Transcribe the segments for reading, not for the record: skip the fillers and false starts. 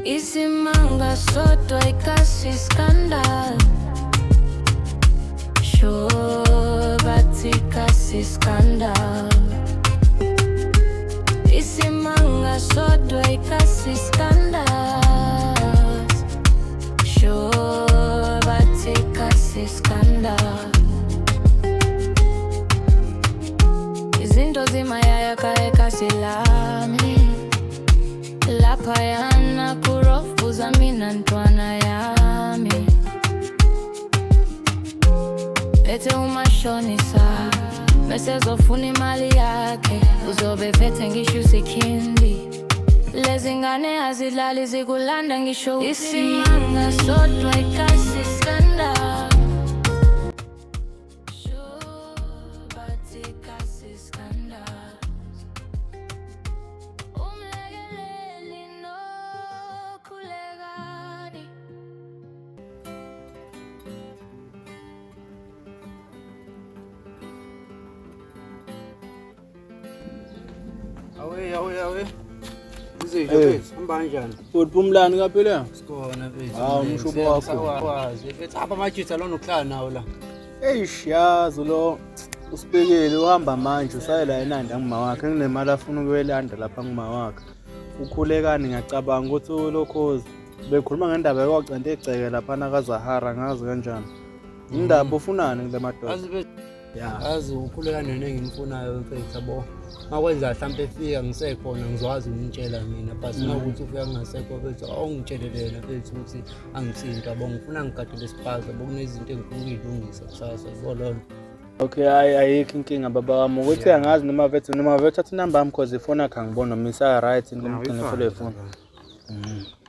Isimanga sodwa ikasi scandal. Sure, bathi ikasi scandal. Isimanga sodwa ikasi scandal. Sure, bathi ikasi scandal. Izinto zimayaya kaekasi lami. Laphayana kurofuza mina ntwana yami. Phethe umashonisa mese ezofuna imali yakhe, uzobe phethe ngisho usikhindi. Lezi ngane azidlali, zikulanda ngisho isimanga sodwa ikasi scandal. Sure, bathi ikasi scandal. Umlekeleli nokhulekani. Awe awe awe. Izinto Eh. mfethu, hamba kanjani? Futhi Phumlani kaphila? Sikhona mfethu. Hawu, umshubo wakho. Sakwazi. Mfethu apha amajitha lona ukuhlala nawo la. Eish, yazi lo usibekile uhamba manje usayela eNanda nguma wakhe, nginemali afuna ukuyelanda lapha nguma wakhe. Ukhulekani ngiyacabanga ukuthi ulokhozi bekhuluma ngendaba yokwacenta igceke laphana kaZahara, ngazi kanjani. Indaba ufunani kule madoda? Azi mfethu. Ya. Azi ukhuleka nene engimfunayo mfethu yabo. Makwenza mhlawumbe efika ngisekhona ngizwazi ukumtshela mina, but mawukuthi ufika ngingasekho mfethu awungitshele lena mfethu ukuthi angithinti yabo, ngifuna ngigadele ispaza yabo, kunezinto engifuna ukuyilungisa kusasa yabo lona. Okay, hayi ayikho inkinga baba wami, ukuthi angazi noma vethu noma vethu thatha inamba yami cause ifoni yakhe angiboni noma isa right ngimgcine fole ifoni.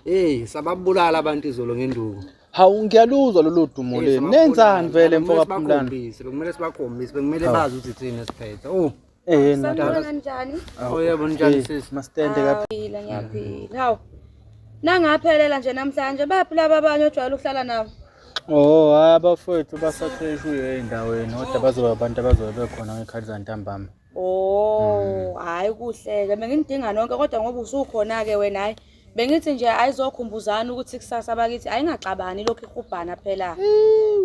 Hey, sababulala abantu izolo ngenduku. Hawu, ngiyaluzwa lolu dumo leni. Nenzani vele mfoka Phumlani? Bekumele sibakhombise, bekumele bazi ukuthi thina siphethe. Oh, Eh, ndoda. Sanibona, njani? Oh yebo, njani sisi? Mastende ka Ngiyaphila, ngiyaphila. Hawu. Nangaphelela nje namhlanje, baphi laba abanye ojwayele ukuhlala nabo? Oh, hayi abafowethu basathe ishuye ey'ndaweni kodwa bazoba abantu abazobe bekhona ngey'khathi zantambama. Oh, hayi kuhle-ke. Benginidinga nonke kodwa ngoba usukhona-ke wena, hayi. Bengithi nje ayizokhumbuzana ukuthi kusasa bakithi ayingaxabani lokhu ihubhana phela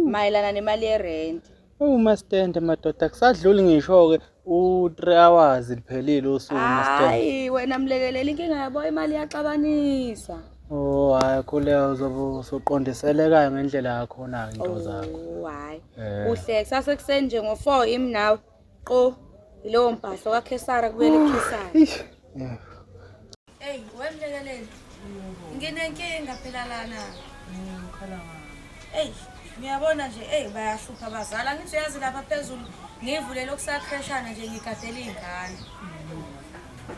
mayelana nemali yerent. Umastende madoda, kusadluli ngisho-ke u-3 hours liphelile usuku mastende. Hayi wena mlekeleli, inkinga yabo imali iyaxabanisa. Oh, hhayi khuleka, uzobe usuqondiselekayo ngendlela yakhona-ke into zakho. Oh, hayi. Eh. Kuhle, kusasa ekuseni nje ngo-4 imi nawe. Qo yilowo mpahla kaKhesara kubuyele kuKhesari. Eish. Yeah. Ey, wemlekeleli. Nginenkinga phela lana. Ey, ngiyabona nje, ey bayahlupha abazali. Angithi uyazi lapha phezulu ngivulele okusakhreshana nje ngigadela iy'ngane.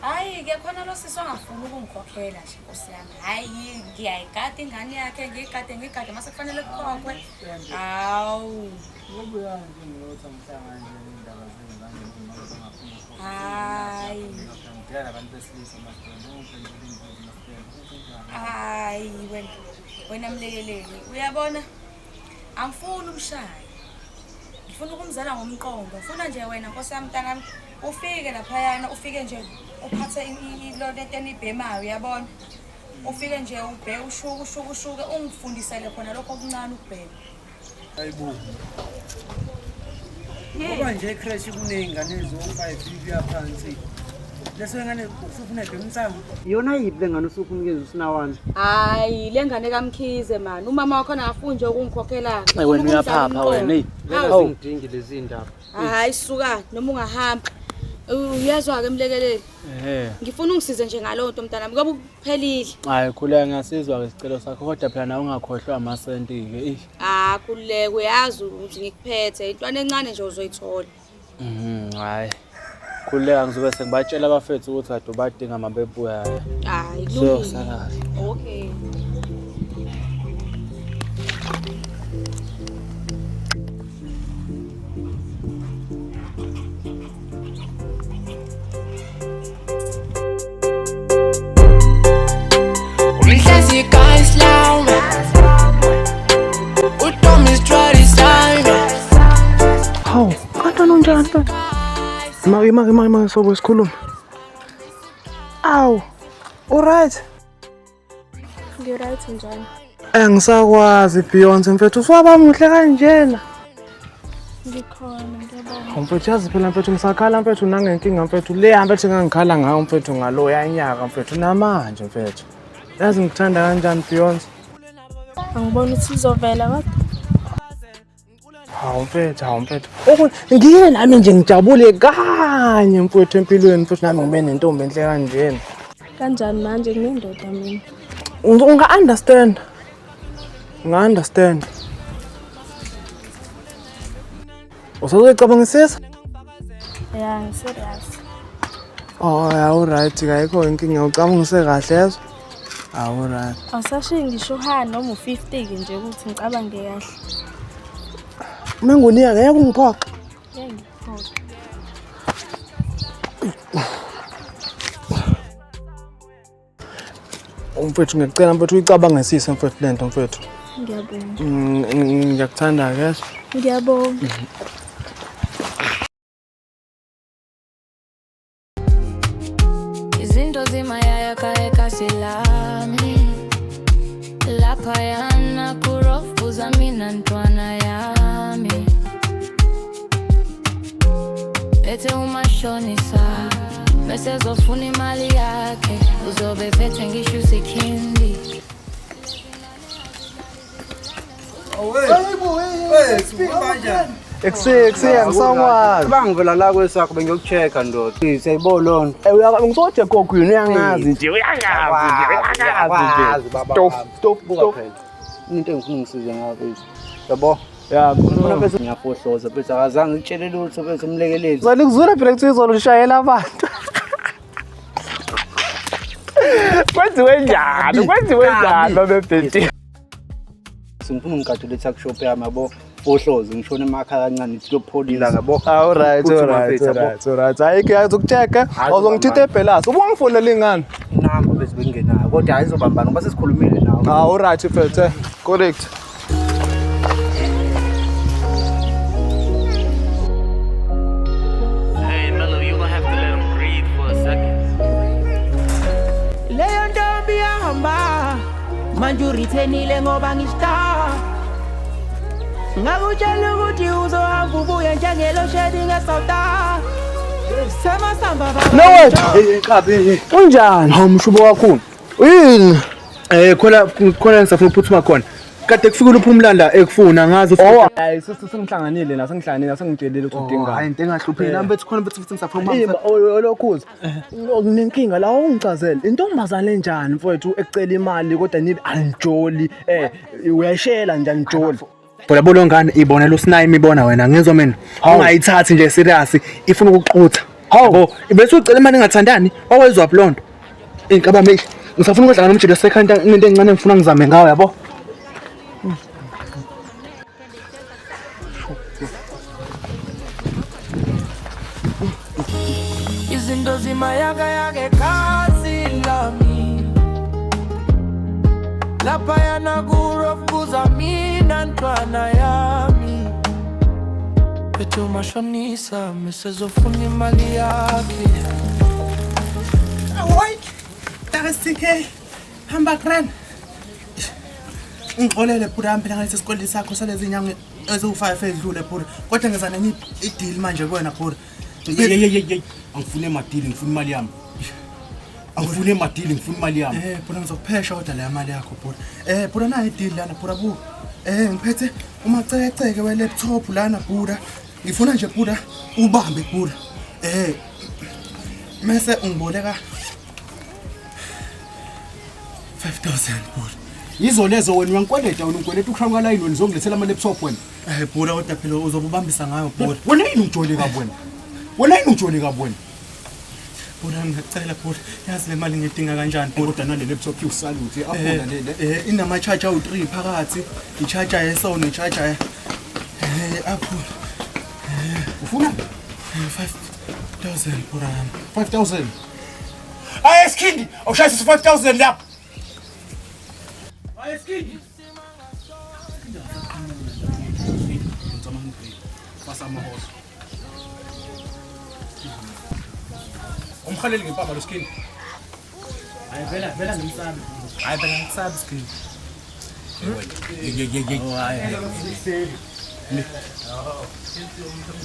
Hhayi-ke khona lo sisi ongafuni ukungikhokhela nje nkosi yami. Hhayi ngiyayigada ingane yakhe, ngiyigade ngiyigade mase kufanele kukhokhwe. Hawu. Hayi. Hayi wena, wena mlekeleli, uyabona angifuni umshayi, ngifuna ukumzela ngomqondo. Ngifuna nje wena nkosi yami mntanami ufike laphayana, ufike nje uphathe lento enibhemayo, uyabona, ufike nje ubheke ushuke ushuke ushuke ungifundisele khona lokho okuncane ukubhema. Hayibo. Ngoba nje ecrash kuney'ngane eziwu-5 kuya phansi. Leso ngane usufuna ibhema insangu. Yona yiphi le ngane usufuna ukuyeza usinawana? Hayi le ngane kaMkhize mani, umama wakhona akafuni nje ukungikhokhela. Ayi wena uyaphapha wena, eyi. Vele Hawu. singidingi lezi ndaba. Hayi suka noma ungahamba. Uyezwa-ke mlekeleli, Ehhe. ngifuna ungisize nje ngalowo nto mntanami ngoba kuphelile. Hayi khuleka, ngiyasizwa-ke isicelo sakho kodwa phela nawe ungakhohlwa amasenti-ke. Eish. Ah khululeka, uyazi ukuthi ngikuphethe intwana encane nje uzoyithola. Mhm, hhayi. Khululeka, ngizobe sengibatshela abafethu ukuthi kade ubadinga mabebuya. Hayi So, kulungile. sala kahle. Okay. Umhlezi kaIslam, uTommy Stradisime. Hawu, kanti unjani kanti? Maki maki maki maki sobe sikhuluma. Awu, uright. Ngi-right njani? Angisakwazi Beyonce mfethu uswaba muhle kanjena. Ngikhona ngiyabonga. Mfethu yazi phela mfethu ngisakhala mfethu nangenkinga mfethu le mfethu ngangikhala ngayo mfethu ngaloya nyaka mfethu namanje mfethu. Yazi ngikuthanda kanjani Beyonce? Angiboni ukuthi uzovela kodwa. Hawu mfethu, hawu mfethu. Ukuthi ngiye nami nje ngijabule kanye mfethu empilweni mfethu nami ngibe nentombi enhle kanjena. Kanjani manje nginendoda mina? Unga understand. Unga understand. Usazoyicabangisisa? Ya, ngi-serious. Oh, ya uright ayikho inkinga ucabangise kahle yezwa. Awu right. Awusashiyi ngisho u-ha noma u-50 ke nje ukuthi ngicabange kahle. Uma ngunika ngeke ungiphoxe. Ngeke ngikuphoxe. Mfethu ngiyacela mfethu uyicabangisise mfethu lento mfethu. Ngiyabonga. Ngiyakuthanda ke yezwa. Ngiyabonga. Izinto zimayaya ekasi lami laphayana kurofuza mina ntwana yami phethe umashonisa bese zofuna imali yakhe uzobe phethe ngisho usikhindi. Ekuseni angisakwazi. Bangivela la kwesakho bengiyokucheck-a ndoda. Siyayibona loo nto. Eh ngisoje gogo yini uyangazi nje uyangazi nje uyangazi nje. Stop, Stop Buka stop. phela. Into engifuna ungisize ngayo mfethu. Yabo? Ya Ngifuna mfethu ngiyafohloza mfethu akazange ngitshele lutho mfethu umlekeleli. Zona phela kuthiwa izolo lishayela abantu. Kwenziwe njani? Kwenziwe njani babebhedi? Ngifuna ungigadele i-tuck shop yami yabo. Fohloze ngishone emakhaya kancane ngithi kuyopholisa yabo. All right, all Phuthuma right, mfethu, all yabo. right, all right. Ayikho yazokuchecka. Awuzongithitha ebhelasi. Ubungifonela ingane. Inamba bese bengenayo kodwa hayi izobambana ngoba sesikhulumile nawe. Ah, all right mfethu. Correct. Hey, Mello, you gonna have to let him breathe for a second. Leyo ntombi yahamba manje urithenile ngoba ngistar ngakutshela ukuthi uzohamba ubuye njengeloshedi ngesouth semasamba. No wait. Unjani? Hawu mshubo kakhulu. Yini? Khona khona ngisafuna ukuphuthuma khona. Kade kufikile uPhumlanda ekufuna ngazi ukuthi Oh, hayi sesingihlanganile la sengihlanganile sengitshelile ukuthi udingani. Hayi into engahlupheki nami bethi khona bethi futhi ngisafuna Eh, olokhuza. Nginenkinga la ungichazele. Intombazane enjani mfowethu ekucela imali kodwa nibe anijoli uyayishela nje anijoli. Phela bo longane ibonela uSnime ibona wena ngizwa mina. Ungayithathi nje serious ifuna ukuqutha. Hawu bese ucela imali engathandani wawezwa lonto. Inkaba mihle. Ngisafuna ukudlala nomjilo sekhaya into encane engifuna ngizame ngayo yabo. Izinto zimayakayaka ekhasi lami laphayana kurofuza mina ntwana yami phethe umashonisa mesezofuna imali yakhe. Taka CK hamba grand. Ungixolele bhuti wami phela ngalesi sikweletu sakho salezi nyanga eziwu-5 edlule bhuti. Kodwa ngiza nenye i-deal manje kuwena bhuti. Hey, angifune emadili ngifuna imali yami. Angifune emadili ngifuna imali yami. Bhuti ngizokuphesha kodwa leya mali yakho bhuti. Bhuti nayi i-deal lana bhuti buka. Ngiphethe umacekeceke we-laptop lana bhuti. Ngifuna nje bhuti ubambe bhuti. Mese ungiboleka 5000 bhuti. Yizo lezo wena uyangikweleta wena ungikweleta ucrown kalayini wena uzongilethela ama-laptop wena. Bhuti kodwa phela uzobe ubambisa ngayo bhuti. Wena yini ungijwayele kabi wena? Wena yini ungijwayele kabi wena? Bhuti ngiyacela bhuti yazi le mali ngidinga kanjani bhuti. Kodwa nale laptop iwusalute akhona le. Inama-charger awu-3 phakathi. I-charger yeSony, i-charger Apple. Ufuna 5000 bhuti wami. 5000. Hayi esikhindi, awushayisa 5000 lapha. Hayi esikhindi. Umhaleli ngempama lo skin. Hayi vela vela ngimsabi. Hayi phela ngikusabi skin. Ye.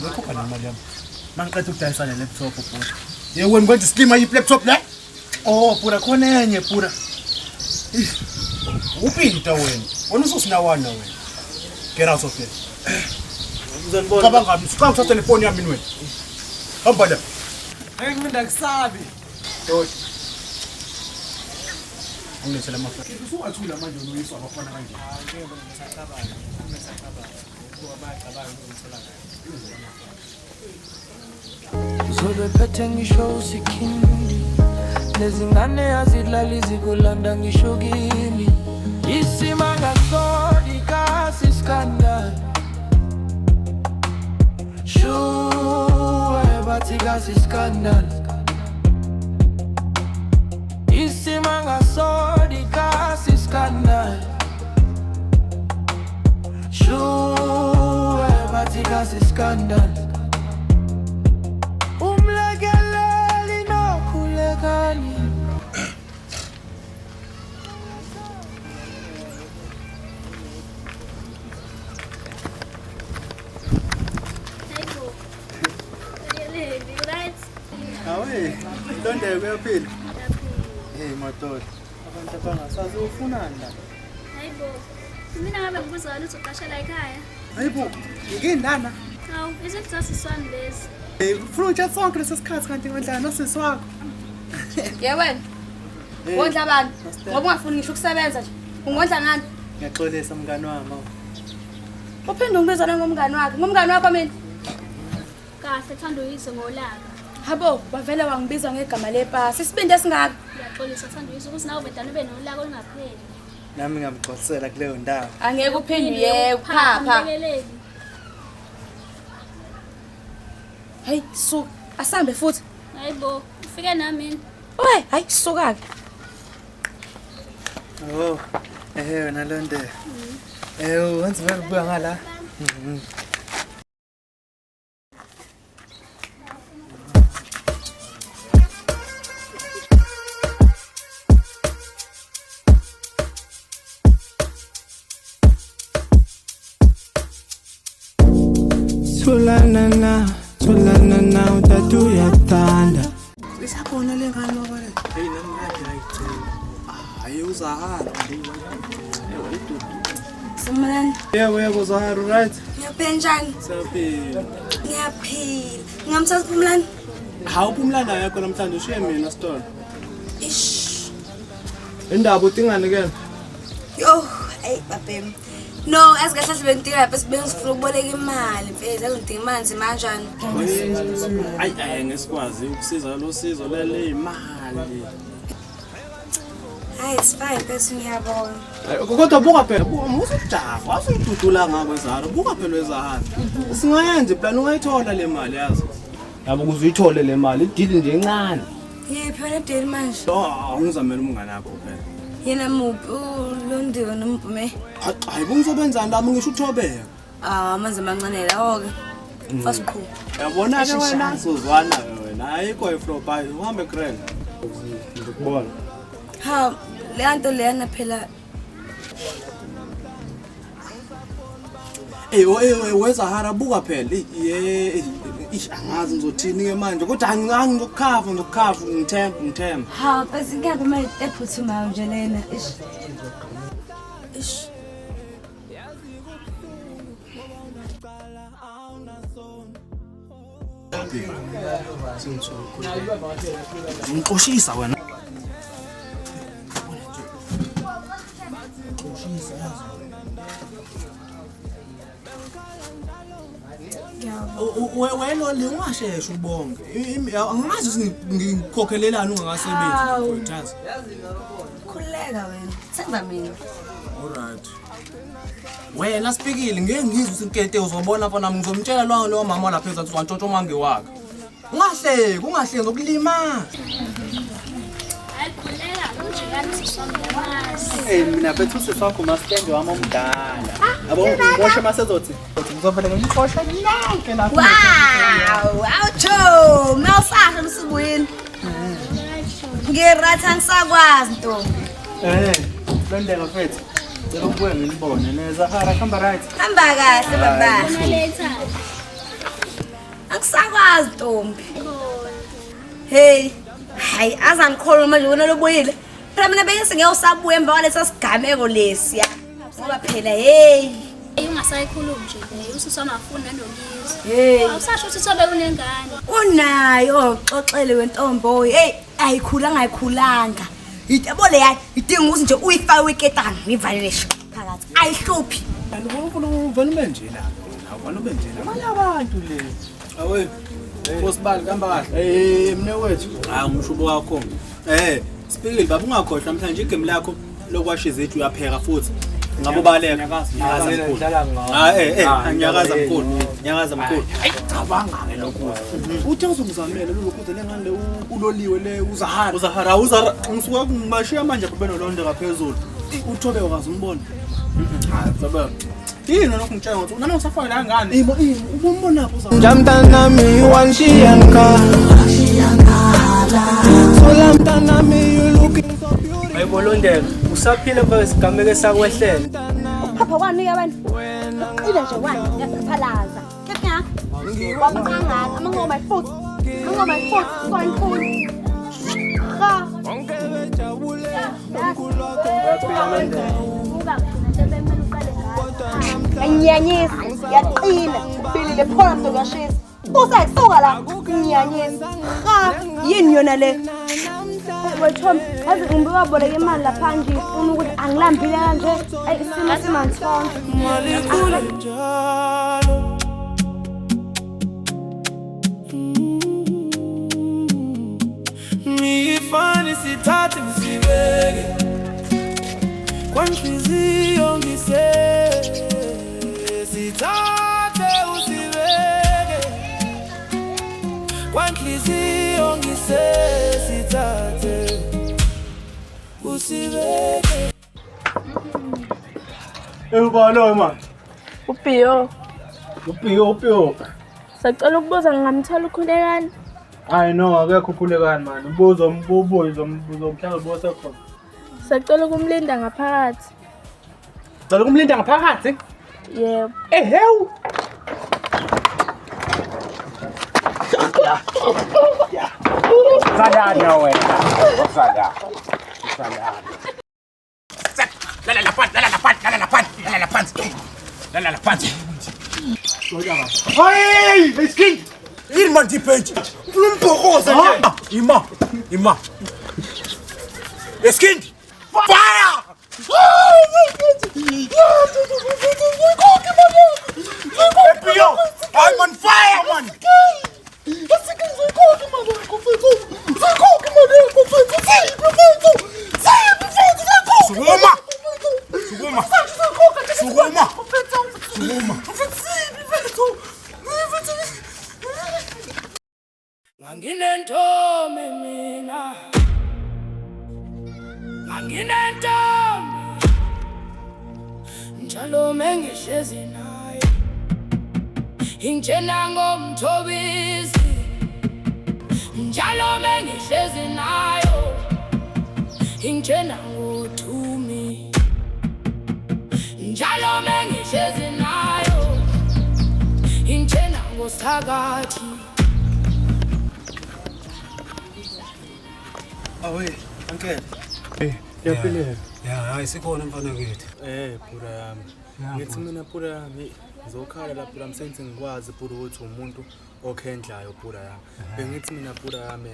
Ngikhokha nemali yami. Mangiqeda ukudayisa le laptop bhuti. Ye wena kwenza islima yiphi laptop le? Oh bhuti khona enye bhuti. Upinta wena. Wena usosinawana wena. Get out of here. Uzonibona. Cabanga ngami, uthathe le phone yami wena. Hamba la. Hey mina akusabi. Doti. Angilethele amafoni. Usungathula manje uyiswa abafana kanje. Uzobephethe ngisho usikhindi lezingane azidlali zikulanda ngisho kimi isimanga sodi kasi scandal shuwe bathi kasi scandal isimanga sodi kasi scandal shuwe bathi kasi scandal umlekeleli nokhulekani. Hayibo. Right? Hawe, Londeke uyaphila. Hey madoda, abantu abangasazi ufunani la. Hayibo. Mina ngabe ngibuza wena uthi uqasha la ekhaya. Hayibo, ngikindana. Hawu, izinto zasiswani lezi. Eh, ufuna uthatha sonke leso sikhathi kanti ngondlala nosisi wakho. Ye wena. Wondla abantu ngoba ungafuni ngisho ukusebenza nje. Ungondla ngani? Ngiyaxolisa mngani wami. Uphinde ungibiza ngomngani wakhe. Ngomngani wakho mina. Kahle thanda uyise ngolaka. Habo, bavele wangibiza ngegama lepasi. Isibindi esingaka. Ngiyaxolisa thanda uyise ukuthi nawe vedane ube nolaka olungapheli. Nami ngamgxolisela kuleyo ndawo. Angeke uphinde uye phapha. Umlekeleli. Hey, suka. Asambe futhi. Hayibo, ufike nami yini? Oy, hayi suka ke. Oh, ehe wena Londeke. Eh, wenza vele ubuya ngala. Thulanana, thulanana, utata uyakuthanda. Isakhona le ngane wakho. Hey nami kade ngayigcina. Hayi uZahara. Simelani. Yebo yebo Zahara, right? Ngiyaphila njani? Siyaphila. Ngiyaphila. Ngingamthatha Phumlani? Hawu Phumlani akekho namhlanje ushiye mina sitolo. Ish. Indaba utingani ke? Yo, hey babem. No, as kahle bengidinga lapha sibengifuna ukuboleka imali mfethu, angidinga imali nzima kanjani? Hayi hayi ngesikwazi ukusiza lo sizo lele imali. Hayi, it's fine, mfethu ngiyabona. Kodwa buka phela, buka musujaha, wasuyidudula ngakho Zahara, buka phela weZahara. Singayenza iplan ungayithola le mali yazi. Yabo ukuze uyithole le mali, idili nje encane. Yephi wena deli manje? Oh, ngizamela umngane wakho phela. Yena muphi uLondiwe noMpume? Hayi bungizobenzani lami ngisho uthobeka. Ah, amanzi amancane lawo ke. Fast qhu. Yabona ke wena sozwana ke wena. Ayikho iflop hayi uhambe grand. Ngikubona. Ha, le nto leyana phela Ey weZahara buka phela. Ye ish angazi ngizothini ke manje kodwa angicangi ngizokukhava ngizokukhava ngithemba ngithemba. Ha, bese ngiyabe manje ephuthumayo nje lena. Ish. Ish. Ngixoshisa wena. Wena le ungasheshe ubonge. Angazi ukuthi ngikhokhelelani ungakasebenzi mfowethu. Khuleka wena. Themba mina. Alright. Wena sipikile ngeke ngizwe ukuthi inkete uzobona mfana ngizomtshela lo lo mama lapha ezathi wantshontsha umange wakhe. Ungahleki, ungahleki ngokulima. Hayi khuleka, ujikani sisonke. Hey mina bethu usisi wakho masitende wami omdala. Yabo ngimoshe masezothi ngizovele ngimxoshe nonke lapha. Wow, awucho, mawusasha msibuyini. Ngiratha ngisakwazi ntombi. Eh. Londeka mfethu. Cela ubuye nginibone. Nezahara hamba right. Hamba kahle baba. Angisakwazi ntombi. Hey, hayi azangikholwa manje wena lobuyile. Phela mina bengise ngeke usabuya emva kwalesa sigameko lesiya. Ngoba phela hey. Ungasayikhulumi nje leyo usisi wamafuni nalokizwe. Hey. Awusasho ukuthi sobe unengane. Unayo xoxele wentombo. Hey, ayikhulanga ayikhulanga. Yabo leya idinga ukuthi nje uyifake iketanga uyivalele sho phakathi. Ayihluphi. Unkulunkulu uvele ube nje la. Awubona ube nje la. Mali abantu le. Awe. Bosibali kuhamba kahle. Eh mne wethu. Hayi umshubo wakho. Sipikile baba ungakhohlwa namhlanje igame lakho lokwasha izitsha uyapheka futhi. Ngabe ubaleka. Nyakaza mkhulu. Hayi nyakaza mkhulu. Nyakaza mkhulu. Hayi cabanga ke lokho. Uthe uzongizamela lokho lengane le uloliwe le uZahara. uZahara uZahara ngisuka ngibashiya manje kube nolondeka phezulu. Uthobe ukaze umbone. Hayi baba. Yini lokho ngitshela ukuthi noma usafaka la ngane. Imo imo ubumbona pho uZahara. Njamntanami wanshiyanka Thola mntanami you looking so beautiful. Hayibo Londeka, usaphila mfana isigameko esakwehlela. Phapha kwanika abantu. Uqile nje wani ngiyaqhalaza. Kepha wabangaka amangoma futhi. Amangoma futhi swine futhi. Ha. Anyanyisa, yaqina, uphilile phona mntu kuyashisa. Usayisuka la, ngiyanyisa. Ha, yini yona le? Wethom, yazi ngibuka boleka imali lapha nje ifuna ukuthi angilambile kanje. Ayi isimo simanthonto. Malikhule njalo. Ngiyifani sithathe ngisibeke. Kwanhliziyo ngise sithathe usibeke. Kwanhliziyo ngise sithathe usibeke. Ubalo man. Upiyo. Upiyo upiyo. Sacela ukubuza ngingamthola uKhulekani? Hayi no akekho uKhulekani man. Ubuzo umbuzo umbuzo mhlawumbe bose khona. Sacela ukumlinda ngaphakathi. Cela ukumlinda ngaphakathi? Yebo. Ehewu. Zalana wena. Zalana. Zalana. Lala laphansi, lala laphansi, lala laphansi, lala laphansi. Lala laphansi. Hey, Skin. Yini manje ipage? Ufuna umbhokoza nje. Ima, ima. Skin. Fire! I'm on fire, man. Sukuma. Sukuma. Sukuma. Sukuma. Nganginentombi mina. Nganginentombi. Njalo mengihlezi naye. Ingitshela ngomthobisi. Njalo mengihlezi nayo. Ingitshela ngothumi. Njalo mengihlezi nayo. Ingitshela ngosithakathi. Awe, uncle. Yaphileka. Ya, hayi sikhona mfana kithi. Pura yami. Ngithi mina pura yami ngizokhala la pura msenzi ngikwazi pura ukuthi umuntu okhendlayo pura yami. Bengithi mina pura yami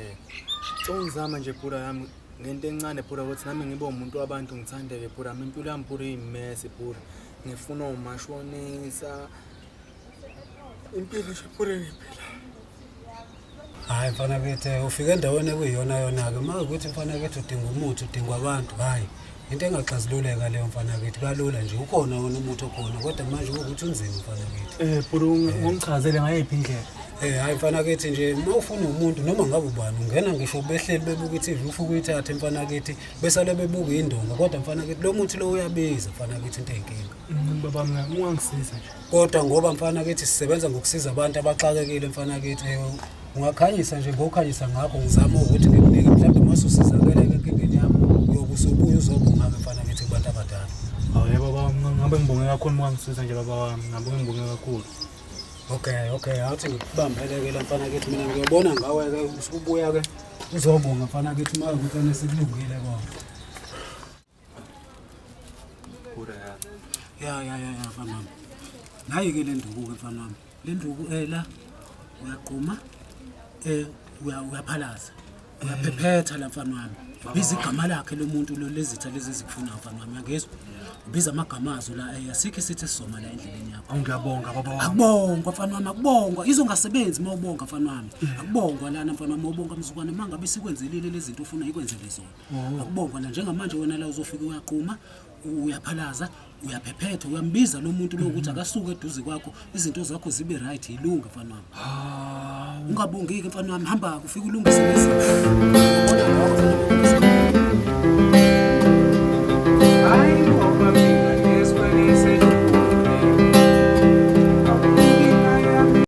ngizama nje pura yami ngento encane pura ukuthi nami ngibe umuntu wabantu ngithandeke pura yami. Impilo yami pura iyimesi pura. Ngifuna umashonisa. Impilo nje pura ngiphila. Hayi mfana kithi ufike endaweni ekuyiyona yona ke uma ukuthi mfana kithi udinga umuthi udingwa abantu hayi into engaxazululeka leyo mfana kithi kalula nje ukhona wona umuthi okhona kodwa manje ukuthi unzima mfana kithi. Pura ungichazele ngayiphi indlela? Hayi mfana kithi nje uma ufuna umuntu noma ngabe ubani ungena ngisho behleli bebuka i-TV ufike uyithathe mfana kithi besale bebuka indonga kodwa mfana kithi lo muthi lo uyabiza mfana kithi into eyinkinga. Baba mina ungangisiza nje. Kodwa ngoba mfana kithi sisebenza ngokusiza abantu abaxakekile mfana kithi ungakhanyisa nje ngokukhanyisa ngakho ngizama ukuthi ngikunike mhlawumbe uma ususizakeleke enkingeni yami uyobe usubuya uzobonga-ke mfana kithi kubantu Ngabe ngibonge kakhulu uma ungangisiza nje baba wami. Ngabe ngibonge kakhulu. Okay, okay, awuthi ngikubambele-ke la mfana kithi mina ngiyobona ngawe-ke usubuya-ke uzobonga mfana kithi uma ukuthi ene sekulungile konke. Ya ya ya ya mfana wami. Nayi-ke le nduku-ke mfana wami. Le nduku la uyaquma uyaphalaza. Uyaphephetha la mfana wami. Ubiza igama lakhe lo muntu lo lezitha lezi ezikufunayo mfana wami uyangizwa? Ubiza amagama azo la asikho isitha esizoma la endleleni yakho. Ngiyabonga baba wami. Akubongwa mfana wami akubongwa izongasebenzi uma ubonga mfana wami. Akubongwa lana mfana wami ubonga mzukwane uma ngabe sikwenzelile lezi zinto ofuna ikwenzele zona. Akubongwa la njengamanje wena la uzofika uyaquma uyaphalaza uyaphephetha uyambiza lo muntu lo ukuthi akasuke eduze kwakho izinto zakho zibe right ilunge mfana wami. Ungabongi-ke mfana wami hamba ufike ulungise lezi. Ubona lokho mfana wami.